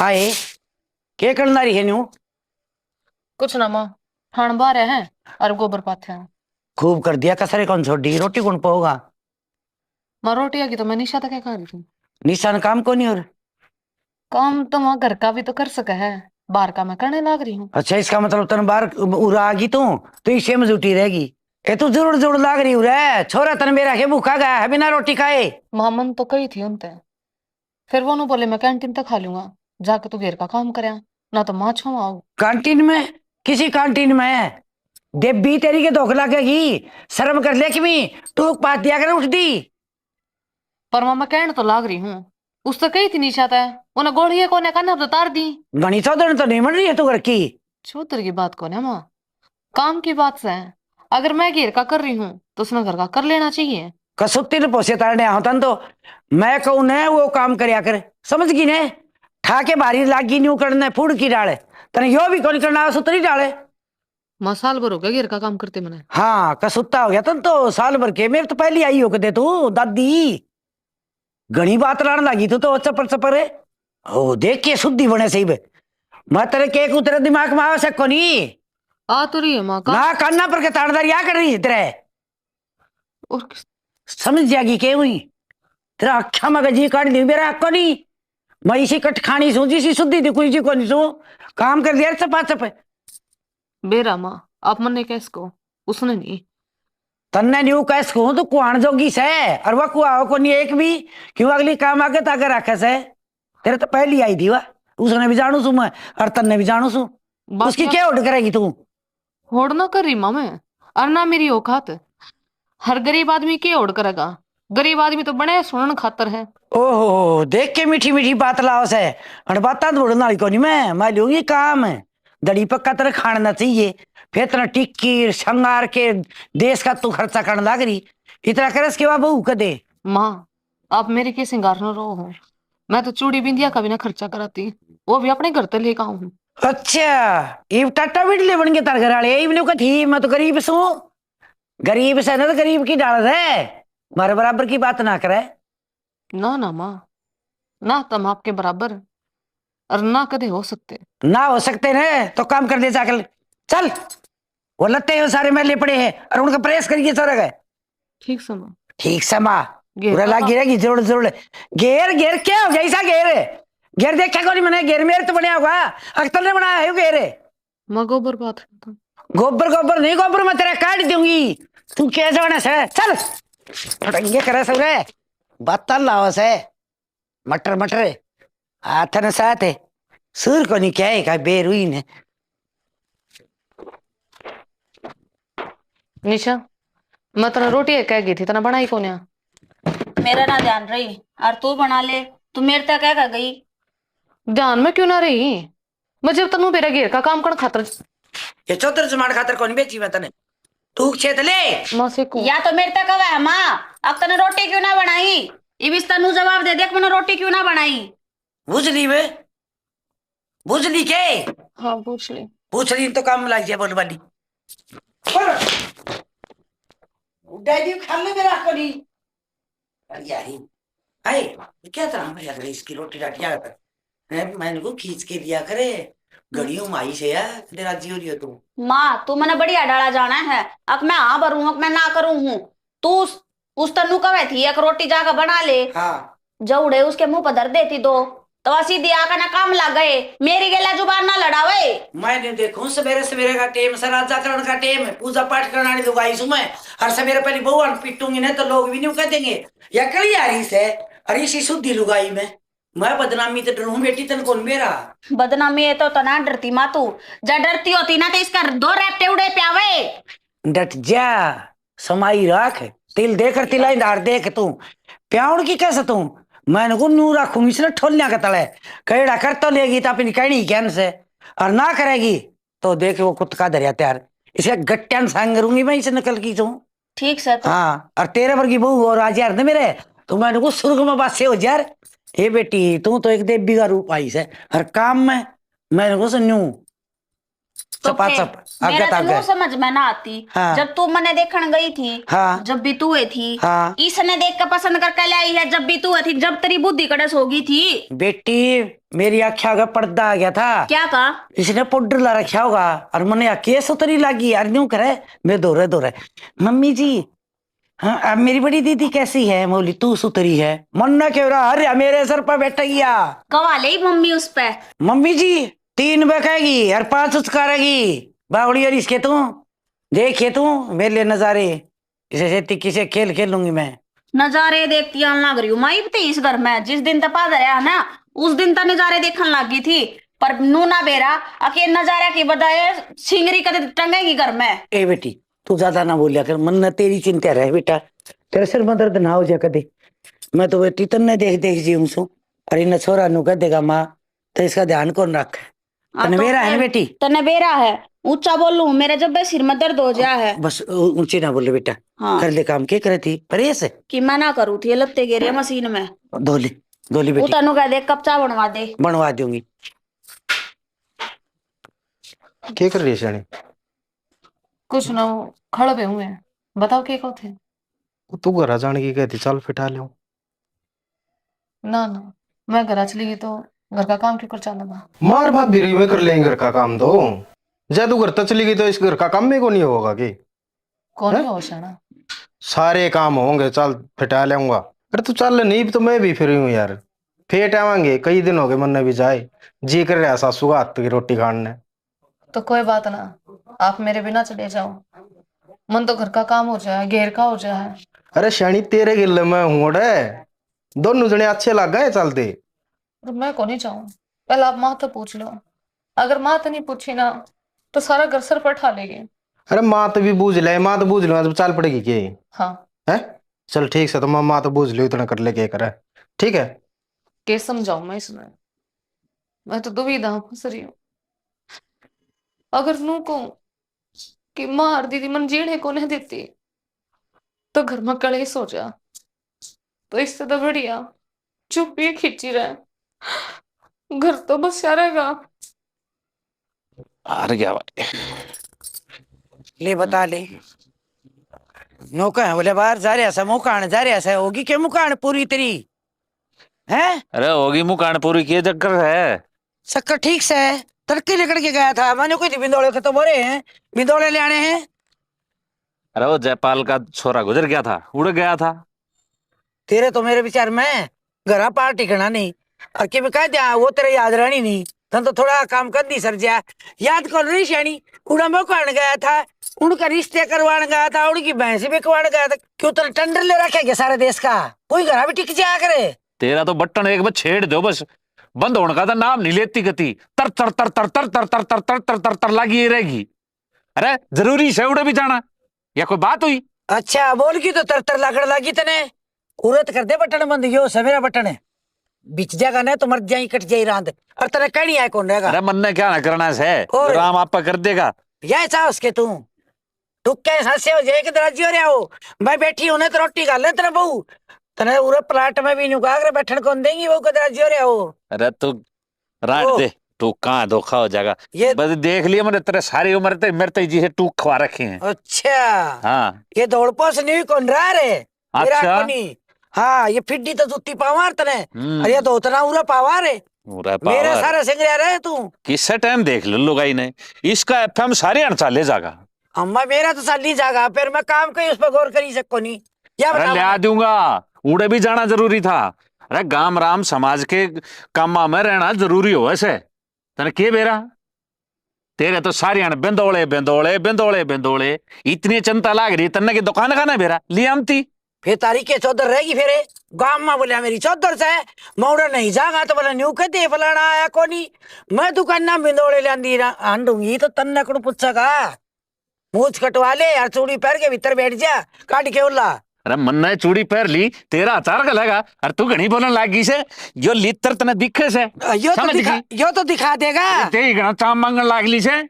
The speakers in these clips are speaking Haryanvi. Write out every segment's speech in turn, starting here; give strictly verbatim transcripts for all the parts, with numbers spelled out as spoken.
आए, के करना रही है न्यू? कुछ ना माँ, थान बारे हैं और गोबर पाथे हैं। खूब कर दिया, कसरे कौन छोड़ी, रोटी कौन पाओगा? माँ, रोटी आगी तो मैं निशा तक खा रही हूँ। निशा ने काम को नहीं और? काम तो माँ घर का भी तो कर सके है, बाहर का मैं करने लाग रही हूँ। अच्छा, इसका मतलब तन बाहर उरा आ गई तू, तो इसे में जुटी रहेगी। ए तू जुड़ जुड़ लाग रही हूँ रे, छोरा तन मेरा के भूखा गया है बिना रोटी खाए। माँ, मन तो कही थी उनते, फिर वो नु बोले, "मैं कैंटीन तक खा लूंगा, जाके तू घर का काम करया, ना तो माँ छो आओ।" कैंटीन में? किसी कैंटीन में? देवी तेरी के धोख लागेगी, शर्म कर ले किमी, टूक पास दिया कर उठ दी। पर माँ, मैं कहन तो लाग रही हूँ, उससे कही थी निशा तै, उन्हें गोलियां कोने कान्हे तो तार दी। घणी चौधर तो नहीं बन रही है तू घर की। चौधर की बात कोने माँ, काम की बात से। अगर मैं घेर का कर रही हूँ तो उसने घर का कर लेना चाहिए। कसुत्ती ने पोसे तारने आओ तन तो। मैं कहूँ ने वो काम करया कर, समझ गई ने? ठा के भारी लागी न्यू करने फूड की डाले, तने यो भी कौन करना सुतरी डाले। माँ, साल भर हो गया घेर का काम करते मने। हाँ, कसुत्ता हो गया तन तो, साल भर के। मेरे तो पहली आई हो कदे तू दादी। घणी बात लान लागी तू तो चपर चपर। ओ देख के शुद्धि बने सही बे। मैं तेरे के को तेरे दिमाग में आ सको नहीं। आ तो रही है माँ का। ना कान्ना पर के ताड़दार या कर रही है तेरे। और किस- समझ जाएगी के हुई। तेरा अख्या मगज ही काट दी मेरा हक को नहीं। मैं इसी कट खानी सू, जिसी शुद्धि दी कोई जी कोनी सू। काम कर दिया चपा चप। बेरा माँ, आप मन्ने कह सको, उसने नहीं। तन्ने न्यू कह सकूं, तू कुआण जोगी सै, और वह कुआओ को नहीं एक भी, क्यों अगली काम आके ताके रखे सै। तेरे तो पहली आई थी वह, उसने भी जानू सू मैं, और तन्ने भी जानू सू। बात उसकी क्या- क्या होड़ करेगी तू? होड़ ना कर रही माँ मैं, और ना मेरी औकात। हर गरीब आदमी के होड़ करेगा? गरीब आदमी तो बने सुनन खातर है। ओहो, देख के मीठी मीठी बात लाओ सै, अन बातां तो होड़न वाली कोनी मैं, मैं लूंगी काम। दड़ी पक्का तेरे खान ना चाहिए, फिर तेरा टिक्की, शंगार के, देश का तू खर्चा करने लाग रही। इतना करस के बहू कदे? माँ, आप मेरे के सिंगार न रो हो, मैं तो चूड़ी बिंदिया का भी ना खर्चा कराती, वो भी अपने घर ते लेकर आऊं हूँ। अच्छा, इब टाटा बिडले बन गए तार घर वाले, इब न्यू कथी, मैं तो गरीब सूं। गरीब से ना तो गरीब की डाल दे, मारे बराबर की बात ना करे। ना, ना माँ, ना तुम आपके बराबर और ना कदे हो सकते। ना हो सकते ने तो काम कर दे जाकर। चल, वो लत्ते हैं सारे मैले पड़े हैं और उनका प्रेस करिए सारा का। ठीक से माँ। ठीक से माँ। घेर पूरा का लागी काम। रहेगी जोड़ जोड़। घेर, घेर क्या हो गया ऐसा घेर? घेर देखा कोनी मैंने, घेर मेरे तो बनया होगा, अख्तर ने बनाया है घेर। माँ गोबर पाथ। गोबर, गोबर नहीं, गोबर मैं तेरा काट दूंगी। तू क्या जाने से? चल। ये करे सब रे। बात लावा से। मटर, मटर। हाथ न साथ है। सुर को नहीं क्या है, का बेर हुई ने। निशा, मैं तने रोटी एक कह गई थी, तने बनाई कोन्या। मेरा ना ध्यान रही, और तू बना ले। तू मेरे तक कह गई। ध्यान में क्यों ना रही? मैं जब तन्नू मेरा घेर का काम करण खातर ये चौधर जमान खातर कौन बेची मैं तने? तू छेत ले। माँ से को। या तो मेरे तक कहे है, "माँ, अब तने रोटी क्यों ना बनाई?" इब इस तन्नू जवाब दे, "देख, मैंने रोटी क्यों ना बनाई?" बुझ ली वे, बुझ ली के? हाँ, पूछ ली। पूछ ली तो काम लग जाए बोल वाली। पर डैडी खा ले मेरा करी। अरे यारी, आए, क्या तरह में लग रही इसकी रोटी राटी आकर? हैं, मैंने को खींच के लिया करे, घड़ियों माई से यार, तेरा जी हो रही हो तू। माँ, तू मने बढ़िया डाला जाना है, अक मैं हाँ भरूँ, अक मैं ना करूँ हूँ। तू उस, उस तन्नू कहे थी, "एक रोटी जाकर बना ले।" हाँ। जौड़े उसके मुंह पर धर देती दो, तो वह सीधी आकर ना काम लग गए। मेरी गेला जुबान ना लड़ावे। मैं नहीं देखूं, सवेरे सवेरे का टेम से राजाकरण का टेम है, पूजा पाठ करने वाली लुगाई सू मैं। और सवेरे पहली बहू आन पीटूंगी ना, तो लोग भी नहीं कह देंगे, "या कली आ रही से।" और इसी शुद्धि लुगाई में मैं बदनामी तो डरूं बेटी, तन कौन मेरा? बदनामी है तो तना डरती माँ तू। जब डरती होती ना, तो इसका दो रेपटे उड़े प्यावे। डट जा, समाई राख, तिल देकर तिलाई धार देख तू। प्याउण की कैसे तू? मैंने को नू राखूंगी इसने ठोलियां के तले। कईड़ा कर तो लेगी तो अपनी कहनी ज्ञान से, और ना करेगी तो देख वो कुत्ता धरिया तैयार। इसे गट्टियां संग रूंगी मैं इस नकल की तू। ठीक से तो। हाँ, और तेरे वर्गी बहू और आज यार ने मेरे, तो मैंने को सुर्ग में बासे हो जा यार। हे बेटी, तू तो एक देवी का रूप आई से, हर काम में। मैंने को सुन्नू तो चपाचप, फिर आगे मेरा तो तागे। मुंह समझ में ना आती। हाँ। जब तू मने देखण गई थी, हाँ। जब भी तू है थी, हाँ। इसने देख के पसंद करके ले आई है, जब भी तू है थी, जब तेरी बुद्धि कड़स होगी थी। बेटी, मेरी आँखें आगे पर्दा आ गया था। क्या का? इसने पाउडर ला रखा होगा और मने या केस उतरी लागी यार, न्यू करे, मैं दौरे दौरे, "मम्मी जी, हाँ, अब मेरी बड़ी दीदी कैसी है?" बोली, "तू सुतरी है।" मन्ना के रहा, "अरे, मेरे सर पर बैठेगी या?" कवा ले मम्मी उस पे। "मम्मी जी, तीन बकेगी और पांच उचकारेगी। बावड़ी और इसके तू, देखिए तू, मेले नजारे, इसे सेती किसे खेल खेलूंगी मैं।" नजारे देखती आन लाग रही हूँ माई ते इस घर में। जिस दिन तपा धरया है ना, उस दिन तो नजारे देखण लाग गई थी, पर नू ना बेरा, अके नजारा की बजाय सिंगरी कदे टंगेगी घर में। ए बेटी, तू ज्यादा ना बोलिया कर, मन न तेरी चिंता रहे बेटा, तेरे सिर में दर्द ना हो जाए कदे। मैं तो बेटी तन्ने देख देख जीऊं सूं, और इन छोरा नु कह देगा माँ, तो इसका ध्यान कौन रख? हाँ, तने तो बेरा है ना फिर बेटी? तने बेरा है, ऊंचा बोलूं, मेरे जब सिर में दर्द हो जा है। बस ऊ-, ऊंची ना बोले बेटा। हाँ। कर ले काम, के करे थी परेश? कि मैं ना करूँ थी, लत्ते गेरे मशीन में। धोली, धोली बेटी। उतानू कह दे, कप चाय बनवा दे। बनवा दूंगी। के कर रही है सियाणी? कुछ ना, वो खड़े हुए हैं। बताओ, के को थे? वो तू घर आ जाने की कहती, चल फिटा ले। ना, ना, मैं घर आ चली गई तो घर का काम क्यों कर चालूंगा? मार भाभी रही, मैं कर लेंगे घर का काम तो। जै तू घर तक चली गई तो इस घर का काम में को नहीं होगा कि? कौन हैं? हो शाना? सारे काम होंगे, चल फिटा लेऊंगा। अरे तू चल नहीं तो मैं भी फ्री हूँ यार, फेट आवांगे, कई दिन हो गए मन्ने भी जाए, जी कर रहा सासू का हाथ की रोटी खाने। तो कोई बात ना, आप मेरे बिना चले जाओ, मन तो घर का काम हो जाए, घेर का हो जाए। अरे शानी, तेरे गिले मैं हूँ अड़े, दोनों जने अच्छे लागे हैं चलते। तो मैं को नहीं जाऊँ, पहले आप माँ तो पूछ लो, अगर माँ तो नहीं पूछी ना तो सारा घर सर पर ठा लेगी। अरे माँ तो भी बूझ ले, माँ तो बूझ लो, चाल पड़ेगी के? हाँ। हैं? चल ठीक से, तो माँ, माँ तो बूझ लो, इतना कर ले के करे, ठीक है? के समझाऊं मैं इसने, मैं तो दुविधा में फंस रही हूँ। अगर नू कहूं कि माँ और दीदी मन जीने को नहीं देती, तो घर में कलेश हो जा, तो इससे तो बढ़िया चुप ही खींची रहे, घर तो बस्या रहेगा। हार गया भाई। ले बता ले। नौका है बोले, बाहर जा रहा सा, मुँह कान जा रहा सा, होगी के मुँह कान पूरी तेरी? हैं? अरे होगी मुँह कान पूरी, के चक्कर है? चक्कर ठीक से, तड़के निकल के गया था, मैंने कोई थी बिंदोले खत्म हो रहे हैं, बिंदोले ले आने हैं। अरे वो जयपाल का छोरा गुजर गया था, उड़ गया था। तेरे तो मेरे विचार में घरा पार टिकना नहीं, और के भी कह दिया वो तेरे याद रहनी नहीं। तन तो थोड़ा काम कर दी सर जा, याद कर रही सियाणी। उड़ा मैं कहने गया था, उनका रिश्ते करवाने गया था, उनकी भैंस बिकवाने गया था। क्यों तेरे टेंडर ले रखे के सारे देश का, कोई घरा भी टिक जाया करे। तेरा तो बटन एक बार छेड़ दो बस, बंद होने का तो नाम नहीं लेती गति, तर तर तर तर तर तर तर तर तर तर तर तर लगी ही रहेगी। अरे जरूरी से उड़े भी जाना, या कोई बात हुई? अच्छा, बोल की तो तर तर लागण लागी तने। उरत कर दे बटन बंद, यो सवेरा बटन है। बिच जागा ना तो मर जाई, कट जाई रांद। और तने कहनी आए कौन रहेगा? अरे मन ने क्या ना करना से, और? राम आपा कर देगा। यह चाह उसके तू, तू क्या सांसे हो जाए, किधर राजी हो रहा हो? मैं बैठी हूं ना तो रोटी खा ले तेरा बहू। तने उरे प्लाट में भी नुका कर बैठन कौन देंगी, वो किधर राजी हो रहा हो? अरे तू रांड ओ। दे, टूक कहाँ धोखा हो जाएगा। ये बस देख लिया मैंने, तेरे सारी उम्र ते मेरे ते जी से टूक खवा रखे हैं। अच्छा। हाँ। ये दौड़ पोस नहीं कौन रहा रे? मेरा अच्छा। कोनी। हाँ, ये फिड्डी तो जूती पावा रे तने। हम्म। अरे ये धोतना उरा पावा रे। उरा पावा मेरा रे। सारा सिंगरिया रहे तू। किस टाइम देख लो लुगाई ने, इसका एफएम सारे अणचाले जागा। अम्मा, मेरा तो साली जागा, फिर मैं काम कहीं उस पर गौर करी सको नहीं। या अरे बता ले आ मुझे। दूंगा, उड़े भी जाना जरूरी था। अरे गाम राम समाज के कामा में रहना जरूरी हो वैसे। तने के बेरा? तेरे तो सारियां ने बिंदोले, बिंदोले, बिंदोले, बिंदोले। इतनी चिंता लाग रही, तन्ने की दुकान का ना बेरा? ले आमती। फिर तारी के चौधर रहेगी फिर? गाम में बोलिया मेरी चौधर से, मौड़ा नहीं जागा तो बोला न्यू के दे फलाना आया कोनी। मैं दुकान ना बिंदोले लांदी ना, आंदूंगी तो तन्ने कौन पूछेगा? मूछ कटवा ले यार, चूड़ी पहन के भीतर बैठ जा, काट के उल्ला। अरे मन्ना चूड़ी पहन ली, तेरा अचार गलेगा, और तू घणी बोलन लाग गई से। यो लित्तर तने दिखे से, यो तो समझ दिखा, गई? यो तो दिखा देगा। अरे ते ही घणा चाम मांगन लाग ली से।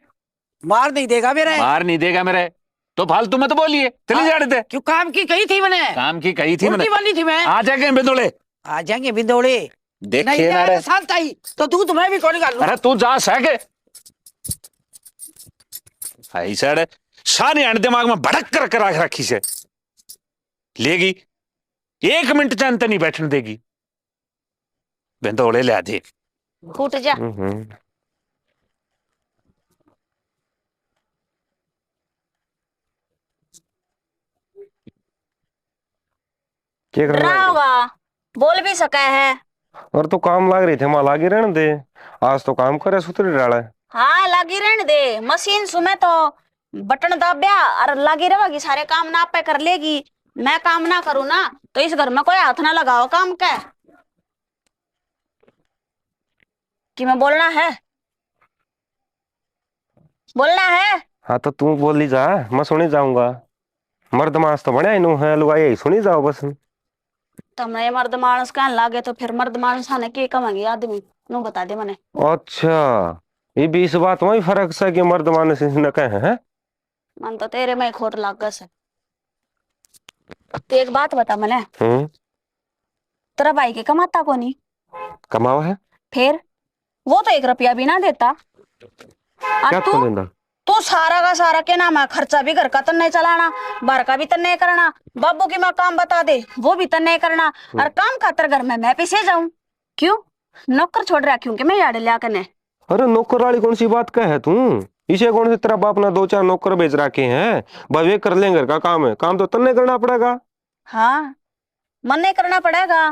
मार नहीं देगा मेरे। मार नहीं देगा मेरे। तो फालतू मत बोलिए, चली हाँ, जाने दे। क्यों काम की कही थी मैंने? काम की कही थी उल्टी मैंने। वाली थी मैं। आ जाएंगे बिंदोले। आ जाएंगे बिंदोले। देखे नहीं ना जाएगा रे। साथ आई, तो दूध मैं भी कौन घालूं? अरे तू जा सह के। आई सड़, सारी हाण दिमाग में भड़क कर, कर रख रखी से। लेगी, एक मिनट चैन ते नहीं बैठन देगी। बेंदोले ल्या दे। फूट जा। हम्म। के करना डरा है? होगा, बोल भी सका है। और तो काम लाग रही थे, मां लागी रहने दे। आज तो काम करे सुतरी डाले। हाँ, लागी रहने दे। मशीन सु मैं तो बटन दाब्या और लागी रहेगी, सारे काम ना आपे कर लेगी। मैं काम ना करूँ ना, तो इस घर में कोई हाथ ना लगाओ काम के। कि मैं बोलना है, बोलना है। हाँ, तो तू बोली जा, मैं सुनी जाऊंगा। मर्द मानस तो बण्या ही नू है, लुगाई ही सुनी जाओ बस। तमने ये मर्द मानस कहन लागे तो फिर मर्द मानस ने के कहेंगे आदमी, नू बता दे मने। अच्छा, ये भी इस बात में भी फर्क से कि मर्द मानस इसने कहे हैं? मन तो तेरे में ही खोट लागे से। तू एक बात बता मने। हम्म। तेरा भाई के कमाता कोनी? कमावा है। फिर वो तो एक रुपया भी ना देता। और क्या तू, तो लेंदा? तू सारा का सारा के नाम है, खर्चा भी घर का तन्ने चलाना, बाहर का भी तन्ने करना। बाबू की माँ काम बता दे, वो भी तन्ने करना। हम्म। और काम खातर घर में मैं पीछे जाऊं? क्यों? नौकर छोड़ रहा क्यों कि मैं याड लिया कने? अरे नौकर वाली कौन सी बात कहे तू? इसे कौन से तेरा बाप ने दो चार नौकर भेज रखे हैं, भाई वे कर लें घर का काम है, काम तो तन्ने करना पड़ेगा। हाँ, मन्ने करना पड़ेगा।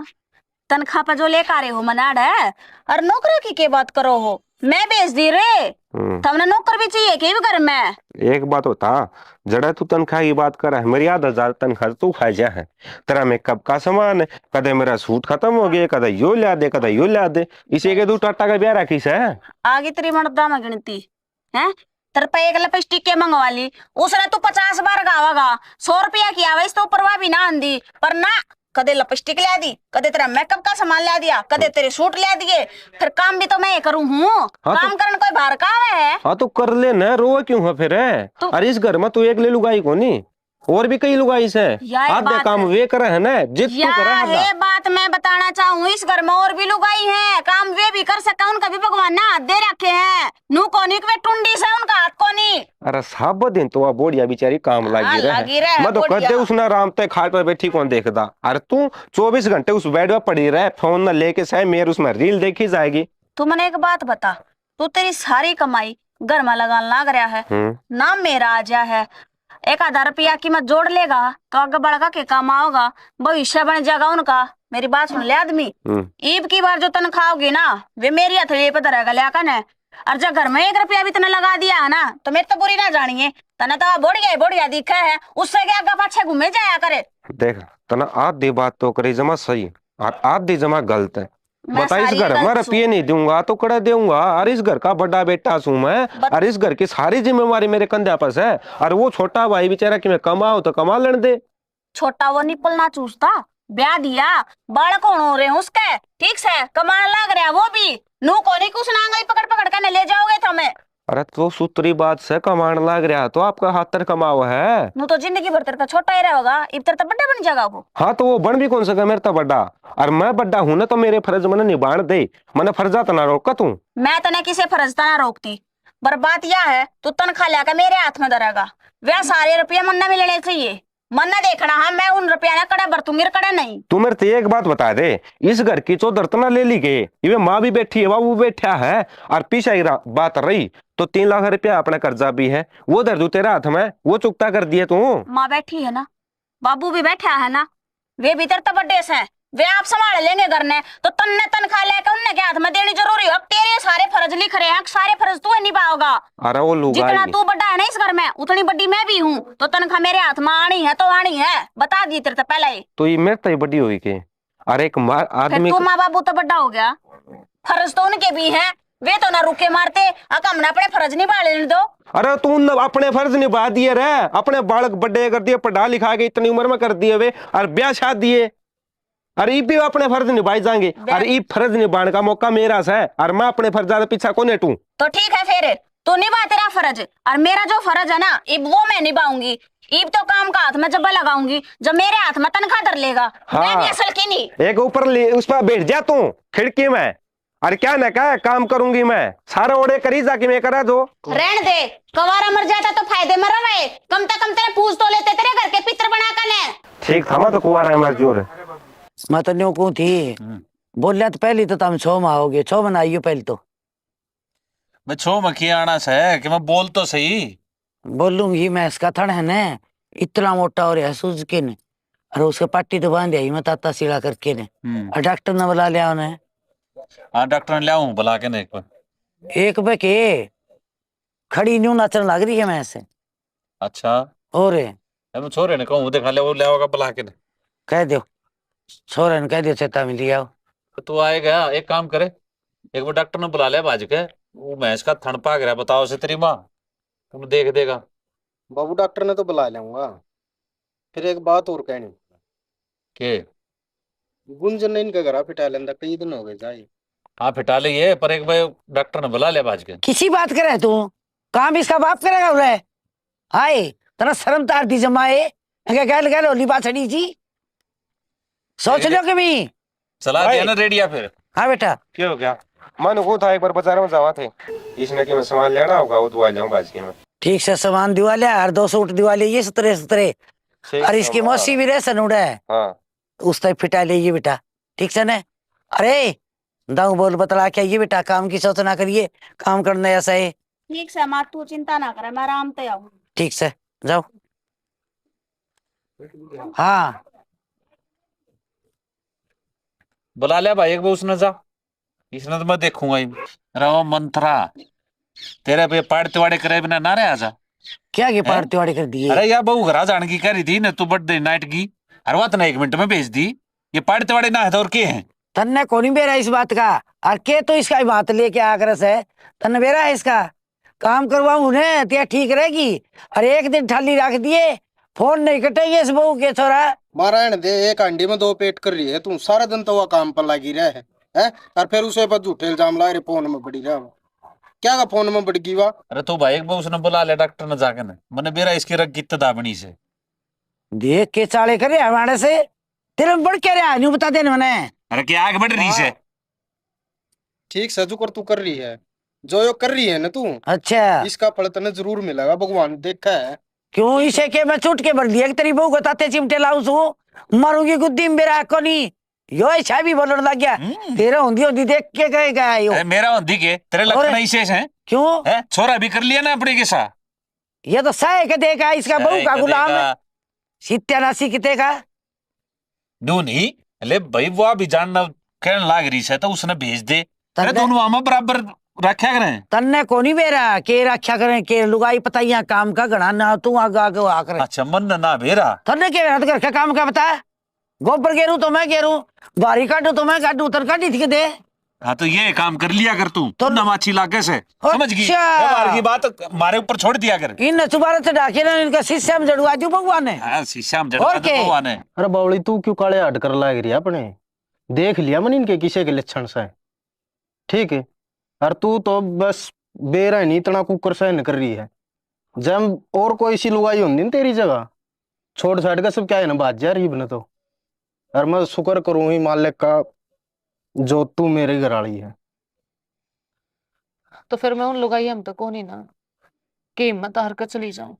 तनख्वाह पे जो लेकर आ रहे हो मनाड़ है, और नौकरा की के बात करो हो? मैं भेज दी रे। हम्म। तमने नौकर भी चाहिए के भी घर में? एक बात बता, जड़ा तू तनख्वाह की बात कर है, मेरी आधा हजार तनख्वाह तू खा जा है। तेरा मेकअप का सामान, कदे मेरा सूट खत्म हो गया, कदे यो ला दे, कदे यो ला दे। इसे के तू टाटा का ब्याह रखी से? आगे तेरी मर्दा में गिनती। हैं? तेरे पे एक लिपस्टिक के मंगवा ली, उसने तू पचास बार गावागा, सौ रुपया की आवे, इस तो ऊपर वा भी ना आंदी, पर ना, कदे लिपस्टिक ला दी, कदे तेरा मेकअप का सामान ला दिया, कदे तेरे सूट ला दिए, फिर काम भी तो मैं ही करूँ हूँ। हाँ, तो काम करन कोई बाहर का आवे है? हाँ, तो कर ले ना, रोवे क्यों है फिर? तू अरे, इस घर में तू एक ले लुगाई कोनी, और भी कई लुगाई से। या एक आधे बात काम है। वे करे है ना, जित तू या करे है ना। ये बात मैं बताना चाहूँ, इस घर में और भी लुगाई है, काम वे भी कर सके, उनका भी भगवान ने हाथ दे रखे हैं। नू कोनी के वे टुंडी से, उनका हाथ कोनी। अरे साब दिन तो वह बोढ़िया बेचारी काम लागी हाँ, रहे। लागी रहे, मैं तो बोढ़िया। कदे उसने आराम ते खाट पर बैठी कौन देखदा। अरे तू चौबीस घंटे उस बेड पे पड़ी रहे, फोन ना लेके सह मेर उसमें रील देखी जाएगी। तू मने एक बात बता, तू तेरी सारी कमाई घर में लगान लाग रहा है, हम्म। ना मेरा आ जा है, एक आधा रुपया की मत जोड़ लेगा तो आगे बढ़ के काम आओगा, भविष्य बन जाएगा उनका। मेरी बात सुन ले आदमी, हम्म। ईब की बार जो तनख्वाह होगी ना, वे मेरी हथेली पे धरेगा लिया कने। और जब घर में एक रुपया भी तने लगा दिया है ना, तो मेरे तो बुरी ना जानिए, तने तो बढ़िया ही बढ़िया दिखा है, उससे के आगे पाछे घूमे जाया करे। देख, तने आधी बात तो करी जमा सही और आधी जमा गलत है। मैं बता, इस सारी घर में गलत रुपये नहीं दूंगा तो कड़े दूंगा? और इस घर का बड़ा बेटा सूं मैं, बत- और इस घर की सारी जिम्मेवारी मेरे कंध्या पर है। और वो छोटा भाई बेचारा कि मैं कमाओ तो कमा लेने दे। छोटा वो निपलना चूसता, ब्याह दिया, बालक होण हो रहे हैं उसके, ठीक से कमाण लाग रहा वो भी। नू कोनी कुछ ना आंगली पकड़ पकड़ के ने ले जाओगे तो हमें। अरे तो सुतरी बात से कमाण लाग रहा तो आपका हाथ तर कमाओ है। नू तो जिंदगी भर तेरे तो छोटा ही रहेगा, इब तेरे तो बड़ा बन जाएगा वो। हाँ, तो वो बन भी कौन सके मेरे तो बड़ा, और मैं बड़ा हूं ना, तो मेरे फर्ज मने निभाण दे, मने फर्जा तना रोक तू। मैं तने किसे फर्ज तना रोकती, पर बात यह है, तू तनख्वाह लेके मेरे हाथ में धरेगा, वह सारे रुपये मन्ने मिलने चाहिए। मन्ने देखना है, मैं उन रुपया ने कड़े बरतूंगी, कड़े नहीं। तू मेरे ते एक बात बता दे, इस घर की चौधर तना ले ली गए, इवे माँ भी बैठी है, बाबू बैठा है, और पीछे की रा-, बात रही तो तीन लाख रुपया अपना कर्जा भी है, वो धर दूं तेरे हाथ में, वो चुकता कर दिए तू। माँ बैठी है ना, बाबू भी बैठा है ना, वे भी तेरे तो बड़े से, वे आप संभाल लेंगे घर ने, तो तन्ने तनख्वाह लेके उनने के हाथ में देनी जरूरी हो? तेरे सारे फर्ज लिख रहे हैं, सारे फर्ज तू ही निभाओगा। अरे वो लुगाई। जितना तू बड़ा है ना इस घर में, उतनी बड़ी मैं भी हूँ, तो तनख्वाह मेरे हाथ में आनी है तो आनी है, बता दी तेरे तो पहले ही। तो ये मेरे तो ही बड़ी हुई के? अरे एक मार फिर आदमी तू को माँ बाबू तो बड़ा हो गया, फर्ज तो उनके भी हैं, वे तो ना रुके मारते, अक हमने अपने फर्ज निभा लेने दो। अरे तू न अपने फर्ज निभा दिए रे, अपने बालक बड़े कर दिए, पढ़ा लिखा के इतनी उम्र में कर दिए वे, और ब्याह शादी है, और इब भी अपने फर्ज निभाए जाएंगे, ब्याह और इब फर्ज निभाने का मौका मेरा से, और मैं अपने फर्जा के पीछे कौन हटूं। तो ठीक है फिर, तू निभा तेरा फर्ज, और मेरा जो फर्ज है ना, इब वो मैं निभाऊंगी। इब तो काम का हाथ में जब लगाऊंगी, जब मेरे हाथ में तनख्वाह धर लेगा। मैं हाँ। भी असल की नहीं। एक ऊपर ले, उस पर बैठ जा तू खिड़की में, अरे क्या ना क्या काम करूंगी मैं, सारा ओड़े करी जा कि मैं करा दो। रहन दे, कवारा मर जाता तो फायदे में रहे, कम से कम तेरे पूछ तो लेते, तेरे घर के पितर बना कर ने। ठीक था, मैं तो कुआरा मर जूं रे। मैं तो न्यू कहूं थी, हम्म। बोलिया तो पहली तो तुम छो में आओगे, छो में ना आइयो पहले तो। मैं छो में किया आना से कि मैं बोल तो सही। बोलूंगी मैं, इसका थण है ने, इतना मोटा हो रहा है सूझ के ने, और उसके पट्टी तो बांध आई मैं ताता सीला करके ने। हम्म। और डॉक्टर ने बुला लिया उन्हें। हाँ, डॉक्टर ने लिया हूँ बुला के ने एक बार। एक बे के खड़ी न्यू नाचन लग रही है मैं से। अच्छा। और? ए, मैं छोरे ने कहूँ, दिखा ले, वो ले आओगा बुला के ने। कह दो, छोरे ने कह दो, चेता में लिया। तो तू आएगा, एक काम करे, एक बार डॉक्टर ने बुला ले भाज के, वो भैंस का थण पाक रहा, बताओ से तेरी माँ, तुम देख देगा। बाबू, डॉक्टर ने तो बुला लेऊंगा, फिर एक बात और कहनी। के? गुंजन ने इनके घरा फिटा लेंदा, कई दिन हो गए जाए। हाँ, फिटा ले ये, पर एक बार डॉक्टर ने बुला ले भाज के। किसी बात करे तू? काम इसका बाप करेगा उरे? हाय, तना शर्म तार दी जमाए, अगे गैल गैल होली बाछड़ी जी। सोच लो कभी। चला भाई। दिया ना रेडिया फिर। हाँ बेटा। क्या हो गया? मन को था एक बार बाजार में जावा थे, इसने के मैं सामान लेना होगा, वो दुआ जाऊं भाज के मैं। ठीक से सामान दिवा लिया, और दो सूट दिवा लिए, ये सतरे सतरे। ठीक और है, इसकी हाँ। मौसी भी रह सनुड़ा है। हाँ। उस तक फिटा ले ये बेटा, ठीक से ने? अरे, दाऊ बोल बतला के ये बेटा, काम की सोच ना करिए, काम करना ऐसा है। ठीक से माँ, तू चिंता ना करे, मैं आराम से आऊँ। ठीक से, जाओ। हाँ। बुला ले भाई, एक बार उसने जा, इसने तो मैं देखूंगा ही। रहो मंत्रा, तेरे पे पाड़ तिवाड़े करे बिना ना रहा जा। क्या ये हैं? पाड़ तिवाड़े कर दिए? अरे यार, बहू घरा जान की कह रही थी ना, तू बर्थडे नाइट की, हर बात ना एक मिनट में भेज दी। ये पाड़ तिवाड़े ना है तो और के हैं? तन्ने कोनी बेरा इस बात का, और के तो इसका ही बात लेके आ कर से, तन्ने बेरा है इसका? काम करवाऊं ने, ते ठीक रहेगी। और एक दिन ठाली रख दिए, फोन नहीं कटेगी इस बहू के छोरा। मारा रहने दे, एक हांडी में दो पेट कर रही है तू, सारा दिन तो वह काम पर लगी रहे है, हैं? और फिर उसे पर झूठे इल्जाम ला रहे, फोन में बड़ी रहा। क्या का फोन में बड़ गई वा? अरे तो भाई, एक बार उसने बुला ले डॉक्टर ने जाके ने, मैंने बेरा इसकी रग कित दाबनी से। देख के चाले करे हमारे से, तेरे में बढ़ क्या रहा है, न्यू बता दे ना मैंने। अरे क्या आग बढ़ रही से? हाँ। ठीक से जुकर तू कर रही है, जो यो कर रही है ना तू, अच्छा। इसका फल तने जरूर मिलेगा, भगवान देखा है। क्यों, इसे के मैं चुट के भर दिया कि तेरी बहू को ताते चिमटे लाऊं सू, मारूंगी गुद्दी में बेरा कोनी। यो ऐसा भी बोलण लग गया। हम्म। तेरा होंदी होंदी देख के कहे गया यो। अरे मेरा होंदी के, तेरे और? लक्षण ऐसे हैं। क्यों? हैं? छोरा भी कर लिया ना अपने के साथ। ये तो सह के देगा, इसका सह बहू का के गुलाम देगा। है। सत्यानाशी किते का? न्यू नहीं, ले भाई, वो भी जानना कहन लाग रही से तो उसने भेज दे। अरे तन्ने दोनों आमा बराबर रखा करें। तन्ने कोनी बेरा के रखा करें, के लुगाई पता यहाँ काम का घना ना, तू आगे आगे हुआ करे। अच्छा, मन ना बेरा। तन्ने के बेरा तो घर का काम का बता? गोबर गेरू तो मैं गेरू, भारी काटू तो मैं काटू, तन काटी थी के दे। हाँ, तो ये काम कर लिया कर तू, तो तो नमाची लागे से, और समझ गई? अच्छा। ये बार की बात मारे ऊपर छोड़ दिया कर। इन चुबारे चढ़ा के ना इनका शीशा में जड़वा दू भगवान ने। हाँ, शीशा में जड़वा और दू के? भगवान ने। अरे बावली, तू क्यों काले हाथ कर लाग रही है अपने? देख लिया मन इनके किसे के लक्षण से, ठीक है? और तू तो बस बेरा ही नहीं, इतना कुकर सहन कर रही है। जब और कोई सी लुगाई होंदी ना तेरी जगह, छोड़ छाड़ के सब क्या है ना, भाज जा रही बने तो। और मैं शुक्र करूँ ही मालिक का, जो तू मेरी घर वाली है। तो फिर मैं उन लुगाइयां में तो कोनी ना कि हिम्मत हार के चली जाऊं।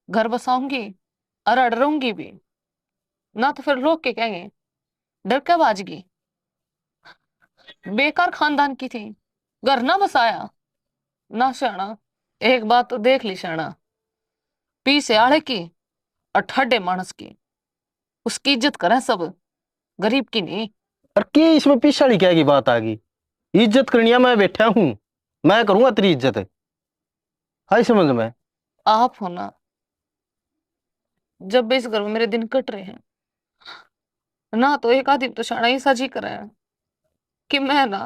घर बसाऊंगी और अड़ रहूंगी भी ना, तो फिर लोग के कहेंगे, डर के भाज गई। बेकार खानदान की थी, घर ना बसाया ना। शाना, एक बात तो देख ली शाना, पीसे आले की और ठाडे मानस की, उसकी इज्जत करें सब, गरीब की नहीं। और के इसमें पीसे वाली क्या की बात आ गई? इज्जत करनिया मैं बैठा हूँ, मैं करूंगा तेरी इज्जत। आई समझ में? आप हो ना, जब भी इस घर में मेरे दिन कट रहे हैं ना, तो एक आदमी तो शाना ऐसा जी करे कि मैं ना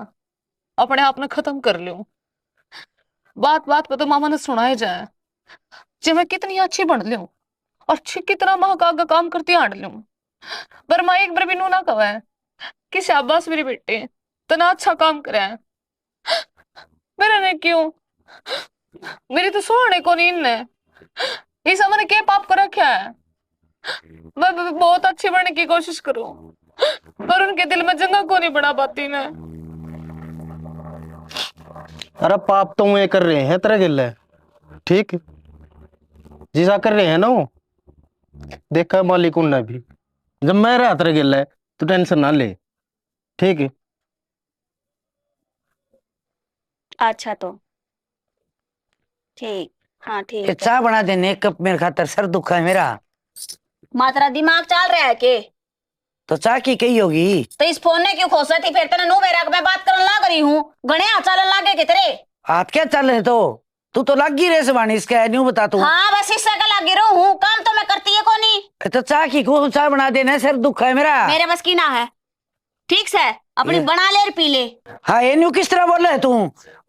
अपने आप ने खत्म कर लूं। बात बात पे तो मामा ने सुनाए जाए, जे मैं कितनी अच्छी बन लूं और अच्छी कितना माँ का आगे काम करती हांड लूं, पर माँ एक बार भी नू ना कहे कि शाबाश मेरी बेटी, तना अच्छा काम करे। मेरा ने क्यों? मेरी तो सुहाने को नहीं इनने। इसा मैंने के पाप कर रखा है? मैं ब-, बहुत अच्छी बनने की कोशिश करूं, पर उनके दिल में जगह को नहीं बना पाती मैं। अरे पाप तो वे कर रहे हैं तेरे गेले, ठीक, जिसा कर रहे हैं ना वो, देखा मालिक उनने भी। जब मैं रहा तेरे गेले, तू टेंशन ना ले, ठीक। अच्छा तो ठीक, हाँ ठीक ये है। चाय बना देने एक कप मेरे खातर, सर दुखा है मेरा। माँ तेरा दिमाग चल रहा है के? तो चाय की कही होगी? तो इस फोन ने क्यों खोसा थी? फिर तने नू मेरा मैं बात करन लाग रही हूँ, घणे हाथ चालन लागे के तेरे। हाथ क्या चल रहे तो? तू तो लागी रे सवानी इसके, न्यू बता तू। हाँ, बस इससे का लागी रहूं हूँ, काम तो मैं करती है कोनी। ए, तो चाय की को चाय बना देना, सर दुखा है मेरा। मेरे बस की ना है, ठीक से अपनी ये बना ले और पी ले। हाँ, ये न्यू किस तरह बोले है तू?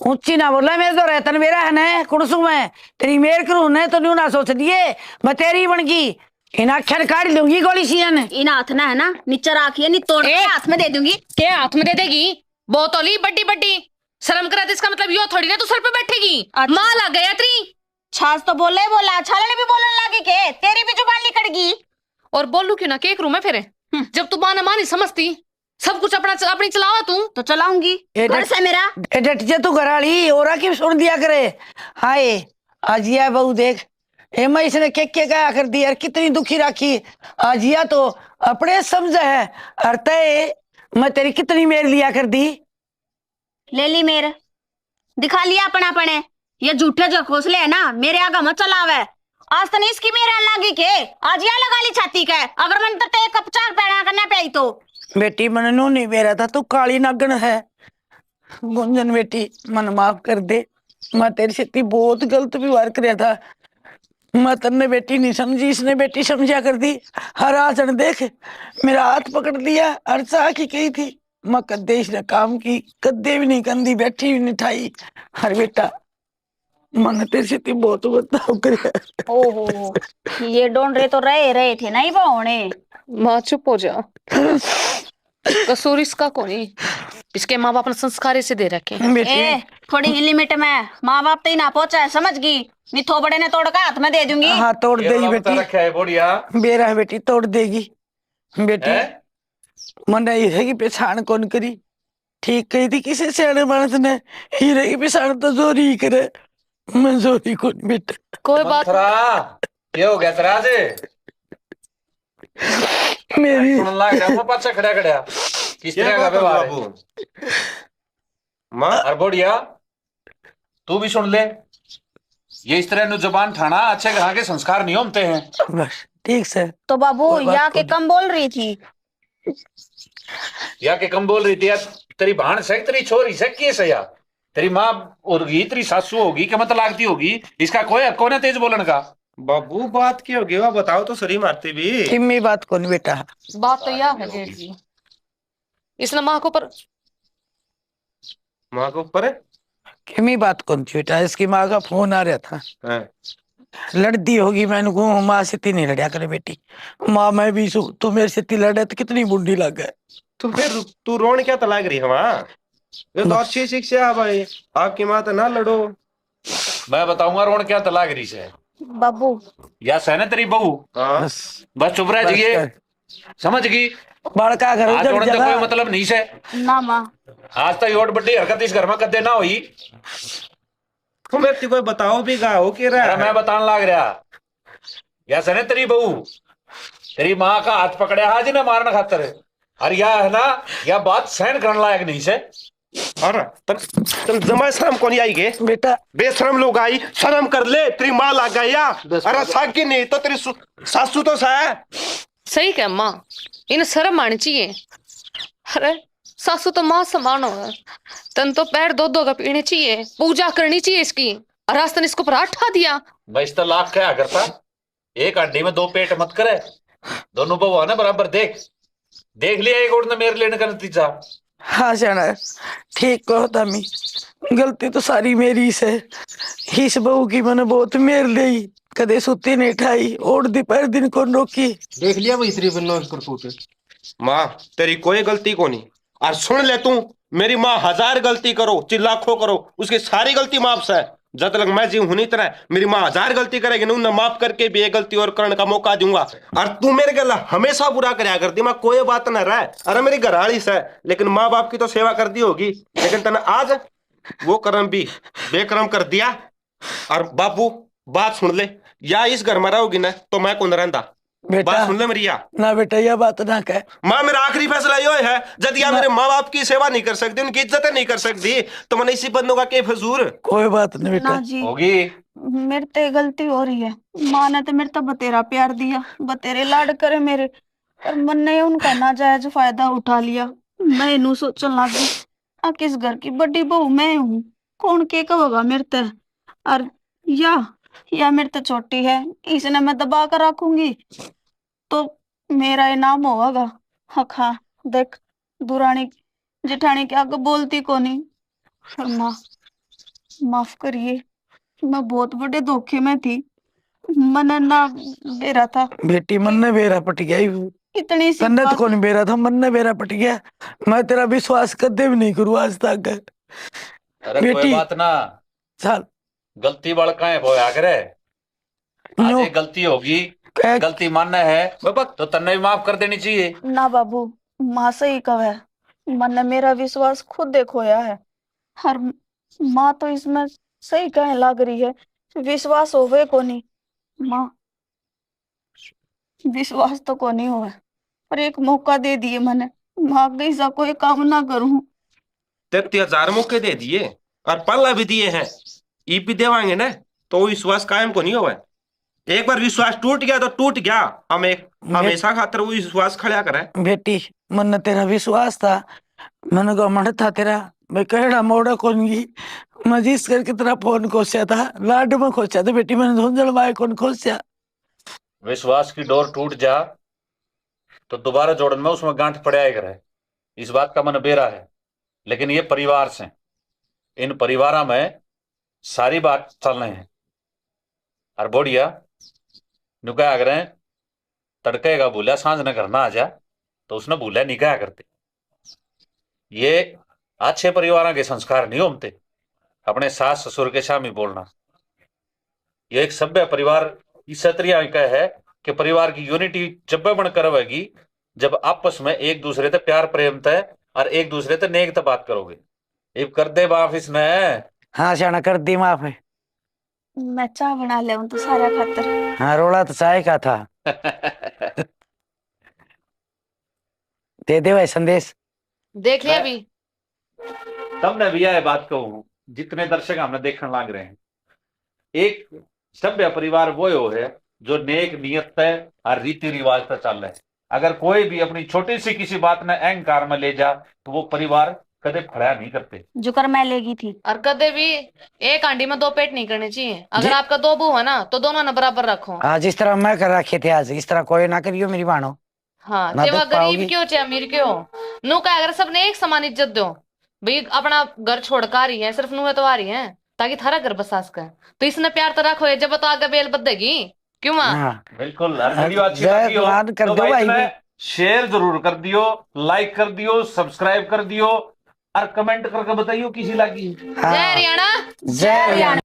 ऊंची ना बोले, मेरे तो रहतन मेरा है ना, कुण सू मैं? तेरी मेर करूं ने तो न्यू ना सोच दिए, मैं तेरी बन गई। इन आख्या ने काढ़ लूंगी गोली सीयन। इन हाथ ना है ना, नीचे राखिए, नहीं तोड़ के ए! हाथ में दे दूंगी। के हाथ में दे देगी? बोतल ही बड्डी बड्डी। शर्म करा दे, इसका मतलब यो थोड़ी ना तू सर पे बैठेगी। अच्छा। माँ लग गया तेरी। छाछ तो बोले ही बोला, छालन भी बोलने लागी के? तेरी भी जुबान लिकड़ गई। और बोलू क्यों ना, के करूं मैं फिर? हम्म। जब तू माँ ने माँ नहीं समझती, सब कुछ अपना च-, अपनी चलावा तू। तो चलाऊंगी। ए घर डट-, से मेरा। ए डट जे तू घर वाली, और की सुन दिया करे। हाय, आज यह बहू देख, ए मैं इसने के के कहा कर दी यार, कितनी दुखी राखी। आज यह तो अपने समझ है, और तय मैं तेरी कितनी मेर लिया कर दी। ले ली मेर, दिखा लिया अपनापने। ये झूठे जो खोसले है ना, मेरे आगे मत चलावे। आज तने इसकी मेर आने लागी के? आज या लगा ली छाती के, अगर मैंने तो एक कप चाय पैना करना प्याई तो। बेटी, मन नू नहीं बेरा था, तू काली नागण है। गुंजन बेटी, मन माफ कर दे, मैं तेरी सेती बहुत गलत व्यवहार करया था। मैं तन्ने बेटी नहीं समझी, इसने बेटी समझा कर दी। हर आजन देख, मेरा हाथ पकड़ लिया, हर चाह की कही थी, मैं कद्दे इसने काम की, कद्दे भी नहीं कंदी, बैठी भी नहीं ठाई। हर बेटा, मैंने तेरे से ती बहुत बदनाम करया। ओहो, ये डोंडरे तो रहे, रहे थे ना ही होने। माँ चुप हो जा। कसूर इसका कोनी, इसके माँ बाप ने संस्कार इसे दे रखे हैं। बेटी। ए, थोड़ी ही लिमिट में, माँ बाप तई ना पहुंचा है, समझ गई? नहीं थोबड़े ने तोड़ के हाथ में दे दूंगी। हाँ, तोड़ ये देगी वाला बता बेटी। रखा है, बढ़िया। बेरा है बेटी, तोड़ देगी बेटी। हैं? मन्ने हीरे की पहचान कौन करी? ठीक कही थी किसी सियाणे मानस ने, हीरे की पहचान तो जोरी ही करे। मैं जोरी कौन बेटा। कोई बात मंथरा, ये हो गया तेरा आज? मेरी सुन लाग रहा, मैं पाछा खड़ा खड़ा। किस क्या तरह का बात है व्यवहार है? बाबू? माँ? और बढ़िया, तू भी सुन ले, ये इस तरह नु जबान ठाना, अच्छे घरां के संस्कार नहीं होते हैं। बस, ठीक से। तो बाबू, कोई बात या के कोनी। कम बोल रही थी? या के कम बोल रही थी यार? तेरी भाण से, तेरी छोरी से, के से यार? तेरी माँ होगी, तेरी सासू होगी, के मत लागती होगी, इसका कोई हक कोने तेज बोलन का। बाबू, बात की होगी, वह बताओ तो सरी मारती भी। किम्मी बात कोनी बेटा। बात तो या है जेठ जी, इसने माँ के ऊपर माँ के ऊपर है? किमी बात कौन थी बेटा, इसकी माँ का फोन आ रहा था। हाँ। लड़दी होगी, मैंने कहूँ, माँ से ती नहीं लड़या करे बेटी। माँ मैं भी सू, तू मेरे से ती लड़े तो कितनी बुंडी लगे। तो फिर तू रोन क्या तलाक रही है वहाँ? ये तो ब- अच्छी शिक्षा है भाई, आपकी माँ तो ना लड़ो। मैं बताऊंगा रोन क्या तलाक रही से। बाबू। या सै ना तेरी बहू। हाँ। बस। बस चुप रह बस जाइए। कर। समझ गई? बड़का घर अरे उजड़ जोड़न से जगह। कोई मतलब नहीं से। ना माँ। आज तक योट बड्डी हरकत इस घर में कदे ना हुई। तो मेरे को कोई बताओ भी गा हो के रहा अरे है? मैं बतान लाग रहा। या सै ना तेरी बहू, तेरी माँ का हाथ पकड़या आज ना मारने खातर। और या है ना, या बात सहन करने लायक नहीं से। अरे तन, तन जमा शर्म कोनी आई के? बेटा। बेशरम लोग आई, शर्म कर ले, तेरी माँ लग गई या। बस अरे बाबा। सागी नहीं तो तेरी सु-, सासू तो सा है। सही कह माँ, इन शर्म आनी चाहिए। अरे सासू तो माँ समान हो, तन तो पैर दो दो का पीने चाहिए, पूजा करनी चाहिए इसकी। और आज तन इसको पर ठा दिया। मैं इस तो लाख क्या करता, एक हड्डी में दो पेट मत करे, दोनों बहू ना बराबर देख। देख लिया एक और ने मेरे लेने का नतीजा। हाँ जाना, ठीक कहो तमी, गलती तो सारी मेरी से। इस बहू की मैंने बहुत मेर ली, कदे सुती नहीं ठाई, और दोपहर दिन को रोकी। देख लिया भाई तेरी बन्नो की करतूत। माँ, तेरी कोई गलती कोनी। और सुन ले तू, मेरी माँ हजार गलती करो, चिल्लाखो करो, उसकी सारी गलती माफ से। जब तक मैं जीव हूं नहीं तरह, मेरी माँ हजार गलती करेगी ना, उन्हें माफ करके भी एक गलती और करने का मौका दूंगा। और तू मेरे गला हमेशा बुरा करया करती, मैं कोई बात ना रह। अरे मेरी घरवाली से, लेकिन माँ बाप की तो सेवा कर दी होगी, लेकिन तने आज वो कर्म भी बेकर्म कर दिया। और बाबू, बात सुन ले, या इस घर में रहोगी ना, तो मैं कौन रहंदा। बेटा, बात सुन ले मेरी या। ना बेटा, या बात ना कह। माँ, मेरा आखिरी फैसला यो है, जद या ना। मेरे माँ बाप की सेवा नहीं कर सकती, उनकी इज्जत नहीं कर सकती, तो मैंने इसी बंदों का के फजूर। कोई बात नहीं बेटा। ना जी, होगी। मेरे ते गलती हो रही है। माँ ने तो मेरे ते बतेरा प्यार दिया, बतेरे लाड करे मेरे, पर मन्ने उनका नाजायज फायदा उठा लिया। मैं इनू सोचन लग गई, आ किस घर की बड़ी बहू मैं हूँ, कौन के कहेगा मेरे ते? और या, या मेरे ते छोटी है, इसने मैं दबा कर रखूंगी तो मेरा इनाम होगा। हाँ, हाँ, देख, दुरानी जिठानी के आगे बोलती कोनी। पर माँ, माफ करिए, मैं बहुत बड़े धोखे में थी। मन्ने ना बेरा था। बेटी, मन्ने बेरा पट गया ही। इतनी सी तन्ने तो बात। कौन बेरा था, मन्ने बेरा पट गया। मैं तेरा विश्वास कदे भी नहीं करूँ आज तक। अरे बेटी, कोई बात ना। चल। गलती बालका है, होया करे। आज न्यू। ये गलती होगी, कह। गलती माने है, बाबा। तो तन्ने भी माफ कर देनी चाहिए। ना बाबू, माँ सही कहे, मन्ने मेरा विश्वास खुद खोया है। हर माँ तो इसमें सही कहने लाग रही है, विश्वास होवे कोनी। माँ, विश्वास तो कोनी होवे, पर एक मौका दे दिए मन्ने, माँ आगे ऐसा कोई काम ना करूँ। तेती हजार मौके दे दिए और पहला भी दिए हैं, इब भी देवांगे ना, तो वो विश्वास कायम कोनी होवे। एक बार विश्वास टूट गया तो टूट गया, हम एक बे- हमेशा खातर वो विश्वास खड़ा करे। बेटी, मन्ने तेरा विश्वास था, मन्ने घमंड था तेरा, मैं कहड़ा मोड़ा कौन गई। मैं जिस करके तेरा फोन खोसा था, लाड में खोसा था बेटी, मैंने धुंधल माए कौन खोसा। विश्वास की डोर टूट जा तो दोबारा जोड़न में उसमें गांठ पड़ा ही करे, इस बात का मन बेरा है। लेकिन ये परिवार से, इन परिवारों में सारी बात चल रही है। और बोढ़िया न्यू कहा करें, तड़के का बोलिया सांझ ने घर ना आ जा, तो उसने बोलिया नहीं कहा करते। ये अच्छे परिवारों के संस्कार नहीं होते, अपने सास ससुर के सामने बोलना। ये एक सभ्य परिवार इस तरिया का है कि परिवार की यूनिटी जब बन करवेगी, जब आपस में एक दूसरे ते प्यार प्रेम ते और एक दूसरे ते नेक ते बात करोगे। इब कर दे माफ इसने। हाँ, स्याणा, कर दी माफ। मैं चाय बना ले तो सारा खातर। हाँ, रोला तो चाय का था। दे दे भाई संदेश। देख लिया मैं भी। तमने भी यह बात कहूँ, जितने दर्शक हमने देखने लाग रहे हैं, एक सभ्य परिवार वो है जो नेक नियत तै और रीति रिवाज तै चाले। अगर कोई भी अपनी छोटी सी किसी बात ने अहंकार में ले जा, तो वो परिवार कदे फड़ा नहीं करते। जुकर मैं लेगी थी। और कदे भी एक हांडी में दो पेट नहीं करने चाहिए। अगर जी। आपका दो बहू है ना, तो दोनों ने बराबर रखो। हाँ, जिस तरह मैं कर रखे थे आज, इस तरह कोई ना करियो मेरी बहनों। हाँ, ना चाहे दुख वह गरीब पाओगी। क्यों, चाहे अमीर क्यों, नू कहा अगर सबने एक समान इज्जत दो। भाई, अपना घर छोड़ कर आ रही है, सिर्फ नू तो आ रही है, ताकि थारा घर बसा सके। तो इसने प्यार तो रखो, ये जब तो आगे बेल बधेगी। क्यों माँ? हाँ। बिल्कुल, हर हाँ, वीडियो अच्छी जय लगी हो, भगवान कर तो दो भाई, भाई इसमें भी। शेयर जरूर कर दियो, लाइक कर दियो, सब्सक्राइब कर दियो और कमेंट करके बताइयो किसी लगी। हाँ। जय हरियाणा। जय हरियाणा।